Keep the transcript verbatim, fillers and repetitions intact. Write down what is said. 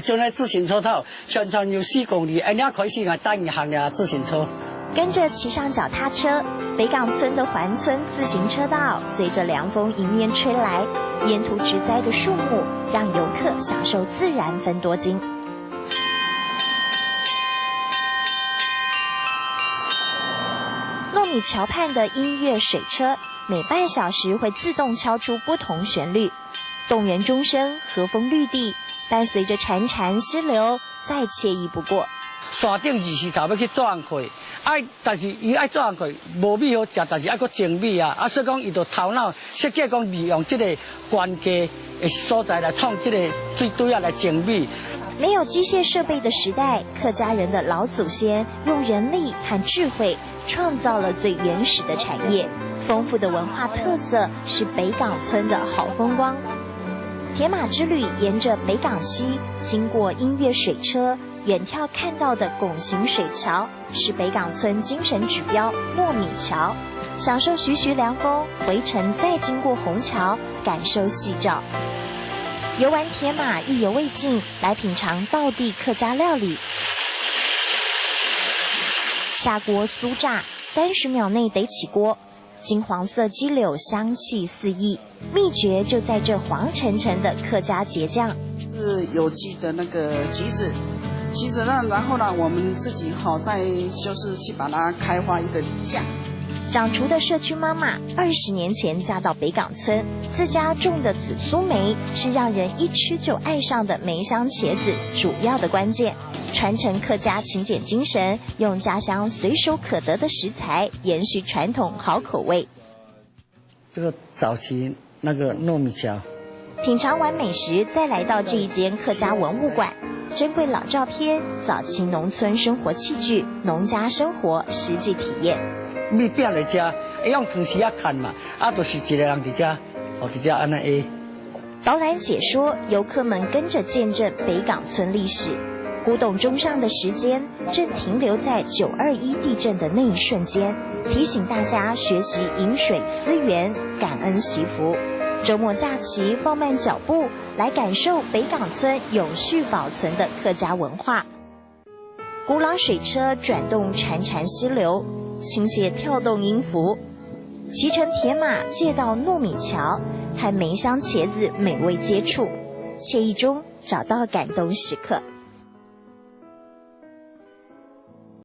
將來自行車道全長有四公里，哎，你要開始來單一行的自行車。跟着騎上脚踏车，北港村的環村自行车道隨着凉风迎面吹来，沿途植栽的树木让游客享受自然芬多精。糯米桥畔的音乐水车，每半小时会自动敲出不同旋律，动人钟声，和风绿地，伴随着潺潺溪流，再惬意不过。山顶二四头要去做工課，啊，但是伊爱做工課，无米好食，但是爱个种米啊，啊，所以讲伊就头脑设计讲利用这个关节的所在来创这个水堆啊来种米。没有机械设备的时代，客家人的老祖先用人力和智慧创造了最原始的产业，丰富的文化特色是北港村的好风光。铁马之旅沿着北港溪，经过音乐水车，远眺看到的拱形水桥是北港村精神指标糯米桥。享受徐徐凉风，回程再经过虹桥，感受夕照。游玩铁马意犹未尽，来品尝道地客家料理。砂锅酥炸，三十秒内得起锅，金黄色鸡柳香气四溢，秘诀就在这黄澄澄的客家桔酱。是有机的那个橘子，橘子呢，然后呢，我们自己哈、再就是去把它开发一个酱。掌厨的社区妈妈二十年前嫁到北港村，自家种的紫苏梅是让人一吃就爱上的梅香茄子主要的关键。传承客家勤俭精神，用家乡随手可得的食材延续传统好口味。这个早期那个糯米桥。品尝完美食，再来到这一间客家文物馆，珍贵老照片、早期农村生活器具、农家生活实际体验。米饼来食，用汤匙仔看嘛，啊，就是一个人佇遮，哦，佇遮安尼个。导览解说，游客们跟着见证北港村历史。古董钟上的时间，正停留在九二一地震的那一瞬间，提醒大家学习饮水思源，感恩惜福。周末假期放慢脚步，来感受北港村永续保存的客家文化。古老水车转动潺潺溪流，倾斜跳动音符。骑乘铁马借道糯米桥，和梅香茄子美味接触，惬意中找到感动时刻。